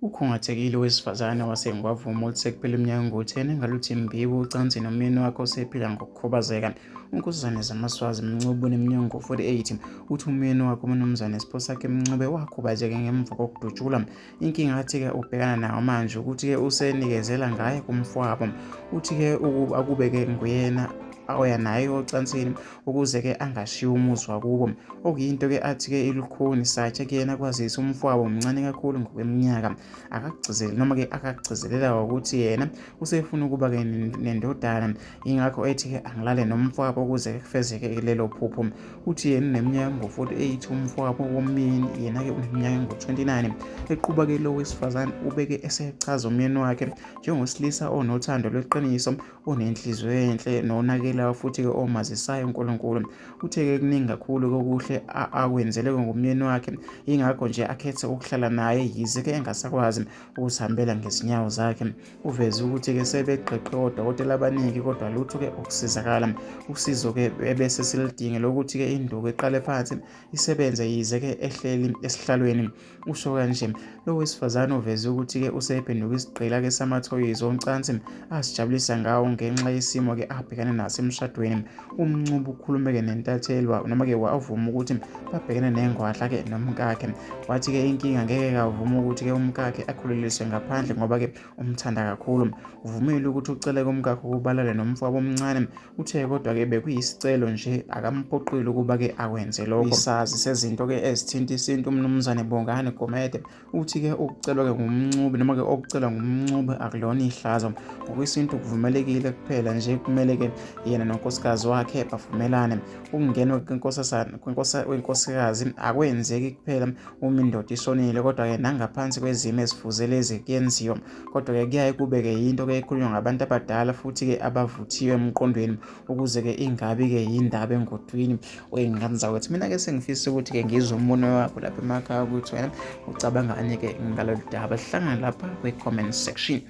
Ukhungathekile owesifazane waseNgwavuma othi sekuphele iminyaka engu-10 engaluthi mbibo ucansi nomyeni wakhe osephila ngokukhubazeka. UNkosazana Zamaswazi Mncube oneminyaka engu-48 uthi umyeni wakhe uMnumzane Siphosakhe Mncube wakhubazeka ngemva kokudutshulwa. Inkinga athi-ke ubhekana nayo manje ukuthi-ke usenikezela ngaye kumfowabo. Uthi-ke akube-ke nguyena oya naye ocansini ukuze-ke angashiyi umuzi wakubo okuyinto-ke athi-ke ilukhuni satshe kuyena kwazise umfowabo mncane kakhulu ngokweminyaka akakugcizeleli noma-ke akakugcizelela ukuthi yena usefuna ukuba-ke nendodana yingakho ethi-ke angilale nomfowabo ukuze kufezeke lelo phupho. Uthi yena uneminyaka engu-48 umfowabo womyeni yena-ke uneminyaka engu-29. Eqhuba-ke lo wesifazane ubeke esechaza umyeni wakhe njengosilisa onothando lweqiniso onenhliziyo enhle nonakelayo futhi-ke omazisayo uNkulunkulu. Uthe-ke kuningi kakhulu kokuhle akwenzeleke ngumyeni wakhe yingakho nje akhethe ukuhlala naye yize-ke engasakwazi ukuzihambela ngezinyawo zakhe. Uveze ukuthi-ke sebegqigqe odokotela abaningi kodwa lutho-ke ukusizakala. Usizo-ke ebese silidinge lokuthi-ke induku iqale phansi isebenze yize-ke ehleli esihlalweni. Usho kanje lo wesifazane uveze ukuthi-ke usephenduka isigqila-ke samathoyizi oncansi azijabulisa ngawo ngenxa yesimo-ke abhekane naso emshadweni. UMncube ukhulume-ke nentatheli noma-ke wavuma ukuthi babhekene nengwadla-ke nomkakhe. Wathi-ke inkinga ngeke kavume ukuthi-ke umkakhe akhuleliswe ngaphandle ngoba-ke umthanda kakhulu. Uvumile ukuthi ucele kumkakhe ukuba alale nomfowabo omncane. Uthe kodwa-ke bekuyisicelo nje akamphoqile ukuba-ke akwenze lokho. Isazi sezinto-ke ezithinta isintu uMnumzane Bongani Gumede uthi-ke ukucelwa-ke nguMncube noma-ke okucelwa nguMncube akulona ihlazo. Ngokwesintu kuvumelekile kuphela nje kumele-ke yena nonkosikazi wakhe bavumelane. Ukungenwa kwenkosikazi akwenzeki kuphela uma indoda ishonile kodwa-ke nangaphansi kwezimo ezifuze lezi kuyenziwa. Kodwa-ke kuyaye kube-ke yinto-ke ekhulunywa ngabantu abadala futhi-ke abavuthiwe emqondweni ukuze-ke ingabi-ke yindaba engodwini wey'ngane zakwethu. Mina-ke sengifisa ukuthi-ke ngizwe umbono wakho lapha emakhaya ukuthi wena ucabangani-ke ngalolu daba. Sihlangane lapha kwi-comment section.